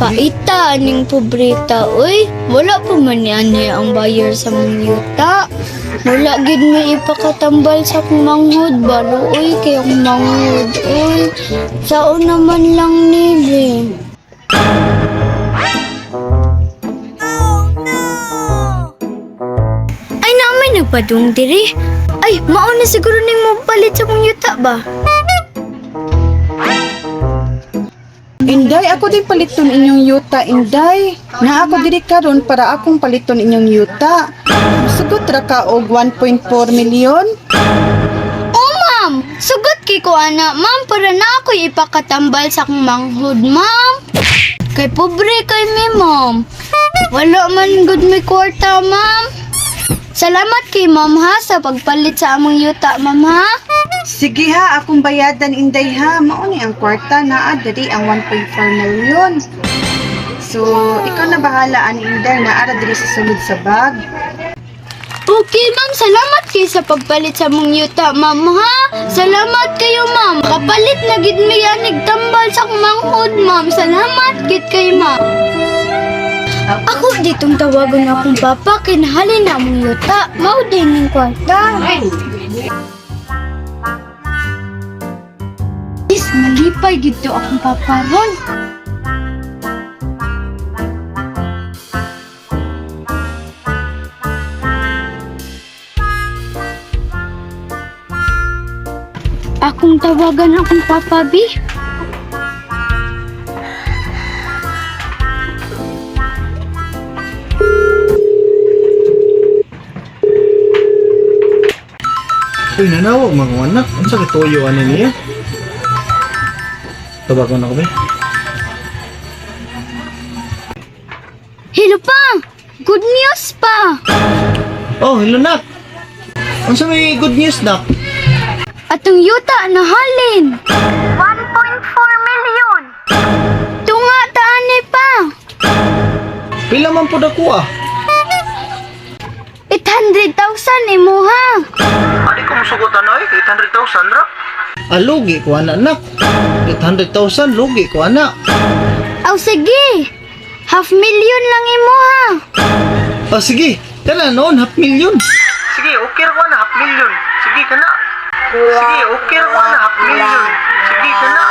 Paita aning pobreta, uy. Wala pa man ni ani ang buyer sa mong yuta. Wala gid may ipakatambal sa akong manghod. Balo, uy, kay akong manghod, uy. Sao naman lang ni, be. Ay, naamay nagpadung diri. Ay, mao na siguro ning mopalit sa akong yuta ba? Inday, ako din paliton inyong yuta, Inday. Na ako diri karon para akong paliton inyong yuta. Sugot ra ka og 1.4 milyon. Oh, ma'am! Sugot kay ko, ana, ma'am, para na ako'y ipakatambal sa akong manghod, ma'am. Kay pobre kay mi, ma'am. Wala man gud mi kwarta, ma'am. Salamat kay ma'am ha sa pagpalit sa among yuta, ma'am ha. Sige ha, akong bayadan, Inday, ha. Mao ni ang kwarta naa diri ang 1.4 milyon. So, ikaw na bahala ani, Inday, naa ra diri sa sulod sa bag. Okay, ma'am. Salamat kay sa pagpalit sa among yuta, ma'am ha. Salamat kayo, ma'am. Kapalit na gid mi anig tambal sa akong manghod, ma'am. Salamat gid kay ma'am. Ako ditong tawagon akong papa kay nahalin na among yuta. Mao din ning kwarta. Is malipay gid to akong papa ron. Akong tawagan akong papa bi. Uy, nanawag mga anak. Unsa kay tuyo ani niya? Tawagan ako be. Hello pa. Good news pa. Oh, hello nak. Unsa may good news, nak? Atong yuta na halin. 1.4 million. Tunga taani pa. Pila man pud ako ah. 800,000 imuha. Ani ko mosugot ano eh, 800,000 ra. Ah, lugi ko ana nak. 800,000 lugi ko ana. Aw sige. Half million lang imuha. Ah, sige. Kana noon half million. Sige, okay ra ko ana half million. Sige kana. Sige, okay ra ko ana half million. Sige kana.